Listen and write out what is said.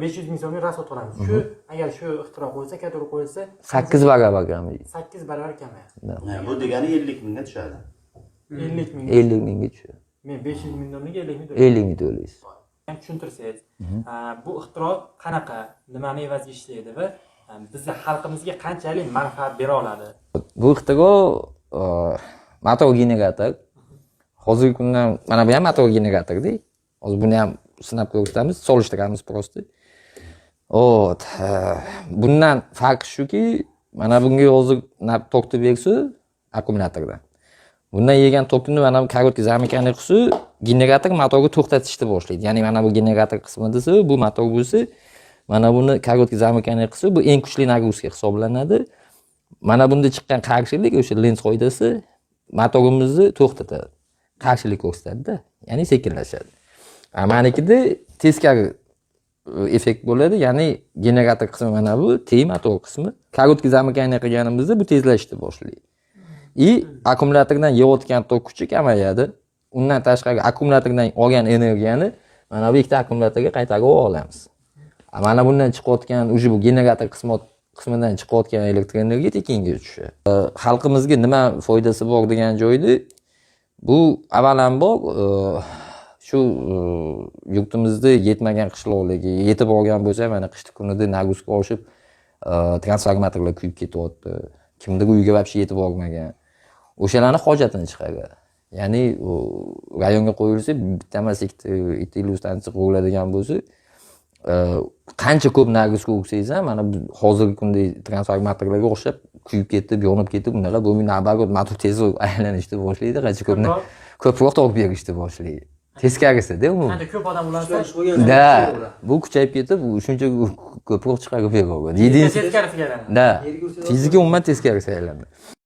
500 ming so'mga расход qilamiz. Shu agar shu ixtiro qo'yilsa, kator qo'yilsa, 8 barobar kamaydi. 8 barobar kamayadi. Ha, bu degani 50 mingga tushadi. 50 ming. 50 mingga tushadi. Men 500 ming o'rniga 50 ming to'layman. 50 ming to'laysiz. Ham tushuntirsangiz, bu ixtiro qanaqa, nimani evaziga ishlaydi va bizni xalqimizga qanchalik manfaat bera oladi? Bu ixtiro motor generator. Hozirgi kunda mana bu ham motor generatorda. Hozir buni ham sinab ko'rsatamiz, solishtiramiz просто. Вот, bundan farqi shuki, mana bunga hozir tokni bersa akkumulyatordan, bundan yegan tokni mana bu короткий замыкание qilsa, generator motorni to'xtatishni boshlaydi. Ya'ni mana bu generator qismi desa, bu motor bo'lsa, mana buni короткий замыкание qilsa, bu eng kuchli нагрузка hisoblanadi. Mana bunda chiqqan qarshilik, o'sha Lenz qoidasi, motorimizni to'xtatadi, qarshilik ko'rsatadida, ya'ni sekinlashadi. A manikida teskari effekt bo'ladi, ya'ni generator qismi mana bu, T motor qismi, короткий замыкание qilganimizda bu tezlashishni boshlaydi и akkumulyatordan yeyotgan tok kuchi kamayadi. Undan tashqari, akkumulyatordan olgan energiyani mana bu ikkita akkumulyatorga qaytarib olamiz. A mana bundan chiqayotgan, уже bu generator qismidan chiqayotgan elektr energiya tekinga tushadi. Xalqimizga nima foydasi bor degan joyda, bu avvalambor shu yurtimizda yetmagan qishloqlarga yetib olgan bo'lsa, mana qishni kunida нагрузка oshib, transformatorlar kuyib ketyapti, kimdir uyiga вообще yetib olmagan, o'shalarni hojatini chiqaradi. Ya'ni u rayonga qo'yilsa, bitta emas, ikkita ikkita stansiya quriladigan bo'lsa, qancha ko'p нагрузка ursangiz ham, mana bu hozirgi kunda transformatorlarga o'xshab kuyib ketib, yonib ketib, unaqa bo'lmaydi. Наоборот, motor tezroq aylanishni boshlaydi, qancha ko'p ko'proq tok berishni boshlaydi, teskarisida umuman. Qancha ko'p odam ulansa, Да, bu kuchayib ketib, shuncha ko'proq chiqarib beradi. Единственное teskarisiga aylanadi. Да, fizika umuman teskarisiga aylanadi.